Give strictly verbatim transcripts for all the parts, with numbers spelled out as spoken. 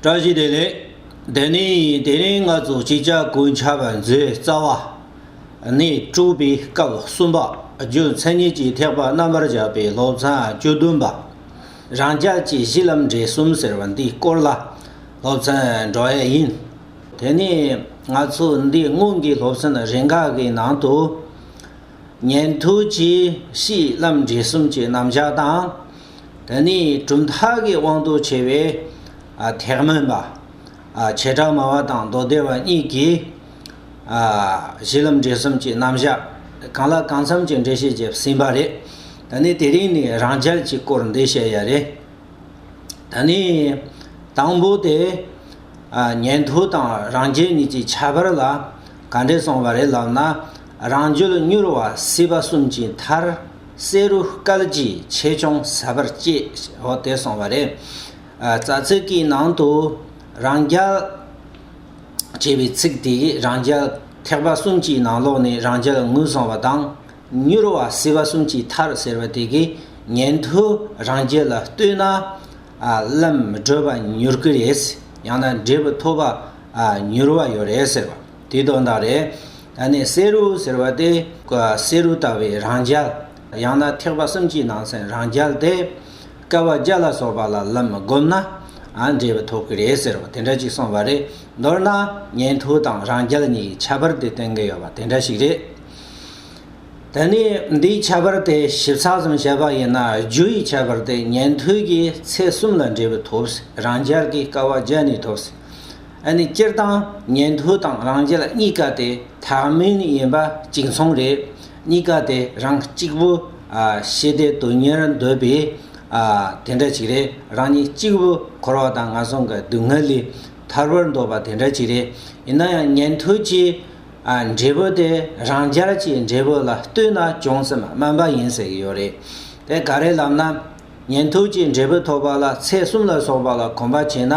བཀྲ་ཤིས་བདེ་ལེགས། དེ་ནས་དེ་རིང་ང་ཚོ་ཅིག་ཅར་གུང་ཆ་བ་མཛོད་རྩ་བ་ནས་དྲུག་པའི་སྐབས་གསུམ་པ། རྒྱུ་མཚན་ཉིད་ཀྱི་ཐེག་པ་རྣམ་པར་དག་པའི་སློབ་ཚན་བཅུ་བདུན་པ། རང་རྒྱལ་གྱི་གཞི་ལམ་འབྲས་གསུམ་ཟེར་བ་འདིའི་སྐོར་ལ་སློབ་ཚན་འགྲོ་ཡས་ཡིན། དེ་ནས་ང་ཚོ་འདི་སྔོན་གྱི་སློབ་ཚན་རེ་འགའ་གི་ནང་དུ། ཉན་ཐོས་ཀྱི་གཞི་ལམ་འབྲས་གསུམ་གྱི་རྣམ་གཞག་དང་། དེ་ནས་གྲུབ་མཐའ་གི་དབང་དུ་བྱས་པའི་ཨ་ཐེག་དམན་པ། ཨ་བྱེ་བྲག་སྨྲ་བ་དང་མདོ་སྡེ་པ་གཉིས་ཀྱིས་ཨ་གཞི་ལམ་འབྲས་གསུམ་གྱི་རྣམ་གཞག་གང་ལ་གང་འཚམ་གྱི་འགྲེལ་བཤད་བརྒྱབ་ཟིན་པ་རེད། ད་ནི་དེ་རིང་ནི་རང་རྒྱལ་གྱི་སྐོར་འདི་བཤད་ཡ་རེད། ད་ནི་དང་པོ་དེ། ཨ་ཉན་ཐོས་དང་རང་རྒྱལ་གཉིས་ཀྱི་ཁྱད་པར་ལ་ག་འདྲས་གསུངས་པ་རེད་ལབ་ན། རང་རྒྱལ་མྱུར་བ་སྲིད་པ་གསུམ་གྱི་མཐར། བསེ་རུ་སྐད་ཀྱིས་ཆེ་ཆུང་ཟད་པར་བྱེད། འོ་དེ་གསུངས་པ་རེད། ཨ་རྩ་ཚིག་གི་ནང་དུ་རང་རྒྱལ་ཅེས་པའི་ཚིག་དེ་གིས་རང་རྒྱལ་ཐེག་པ་གསུམ་གྱི་ནང་ལོགས་ནས་རང་རྒྱལ་ངོས་བཟུང་བ་དང་། མྱུར་བ་སྲིད་པ་གསུམ་གྱི་མཐར་ཟེར་བ་དེ་གིས་ཉན་ཐོས་རང་རྒྱལ་ལ་ལྟོས་ན། ཨ་ལམ་བགྲོད་པ་མྱུར་གི་རེད། ཡང་ན་འབྲས་བུ་ཐོབ་པ་ཨ་མྱུར་བ་ཡོད་རེད་ཟེར་བ་དེའི་དོན་དག་རེད། ད་ནི་བསེ་རུ་ཟེར་བ་དེ་བསེ་རུ་ལྟ་བུའི་རང་རྒྱལ། ཡང་ན་ཐེག་པ་གསུམ་གྱི་ནང་ཚན་རང་རྒྱལ་དེ། བསྐལ་པ་བརྒྱ་ལ་སོགས་པ་ལ་ལམ་བསྒོམས་ན་ཨ་འབྲས་བུ་ཐོབ་ཀྱི་རེད་ཟེར་བ་དེ་འདྲ་ཅིག་གསུངས་པ་རེད། མདོར་ན་ཉན་ཐོས་དང་རང་རྒྱལ་གཉིས་ཀྱི་ཁྱད་པར་དེ་སྟོན་གྱི་ཡོད་པ་དེ་འདྲ་ཞིག་རེད། ད་ནི་འདིའི་ཁྱད་པར་དེ་ཞིབ་ཚགས་ཙམ་བཤད་པ་ཡིན་ན། རྒྱུ་ཡི་ཁྱད་པར་དེ་ཉན་ཐོས་ཀྱིས་ཚེ་གསུམ་ལ་འབྲས་བུ་ཐོབ། རང་རྒྱལ་གྱིས་བསྐལ་པ་བརྒྱ་ནས་ཐོབ། ཨ་ནི་སྤྱིར་བཏང་ཉན་ཐོས་དང་རང་རྒྱལ་གཉིས་ཀ་དེ་ཐེག་དམན་ཡིན་པ་གཅིག་མཚུངས་རེད། གཉིས་ཀ་དེ་རང་གཅིག་པུ་ཨ་ཞི་བདེ་དོན་གཉེར་འདོད་པའི་ཨ་དེ་འདྲ་ཅིག་རེད། རང་ཉིད་གཅིག་པུ་འཁོར་བ་དང་ངན་སོང་གི་སྡུག་བསྔལ་ལས་ཐར་བར་འདོད་པ་དེ་འདྲ་ཅིག་རེད། ཡིན་ན་ཡང་ཉན་ཐོས་ཀྱི་ཨ་འབྲས་བུ་དེ་རང་རྒྱལ་གྱི་འབྲས་བུ་ལ་ལྟོས་ན་བྱུང་ཟིན་པ་དམན་པ་ཡིན་ཟེར་གྱི་ཡོད་རེད། དེ་ག་རེ་ལབ་ན། ཉན་ཐོས་ཀྱི་འབྲས་བུ་ཐོབ་པ་ལ་ཚེ་གསུམ་ལ་སོགས་པ་ལ་གོམས་པ་བྱས་ན།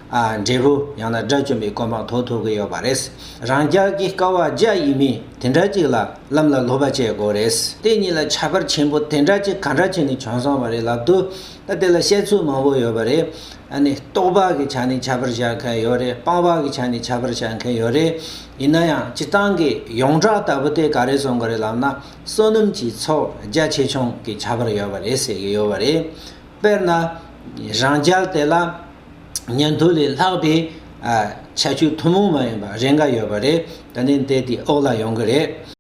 ཨ་འབྲས་བུ་ཡང་ན་དགྲ་བཅོམ་པའི་གོ་འཕང་ཐོབ་ཐུབ་ཀྱི་ཡོད་པ་རེད། རང་རྒྱལ་གྱི་བསྐལ་པ་བརྒྱ་ཡིན་མིན་དེ་འདྲ་ཅིག་ལ་ལམ་ལ་སློབ་པ་བྱེད་དགོས་རེད། དེ་གཉིས་ལ་ཁྱད་པར་ཆེན་པོ་དེ་འདྲ་ཅིག་ག་འདྲ་བྱས་ནས་བྱུང་སོང་བ་རེད་ལབ་དུས། ད་དེ་ལ་བཤད་ཚུལ་མང་པོ་ཡོད་པ་རེད། ཨ་ནི་རྟོགས་པ་གི་ཆ་ནས་ཁྱད་པར་བཞག་མཁན་ཡོད་རེད། སྤངས་པ་གི་ཆ་ནས་ཁྱད་པར་བཞག་མཁན་ཡོད་རེད། ཡིན་ན་ཡང་སྤྱིར་བཏང་གི་ཡོངས་གྲགས་ལྟ་བུ་དེ་ག་རེ་གསུང་གི་རེད་ལབ་ན། བསོད་ནམས་ཀྱི་ཚོགས་རྒྱ་ཆེ་ཆུང་གི་ཁྱད་པར་ཡོད་པ་རེད་ཟེར་གྱི་ཡོད་པ་རེད། དཔེར་ན། རང་རྒྱལ་དེ་ལ་ཉན་ཐོས་ལས་ལྷག་པའི་ཨ་ཁྱད་ཆོས་ཐུན་མོང་མ་ཡིན་པ་རེ་འགའ་ཡོད་པ་རེད། ད་ནི་དེ་དེའི་འོག་ལ་ཡོང་གི་རེད།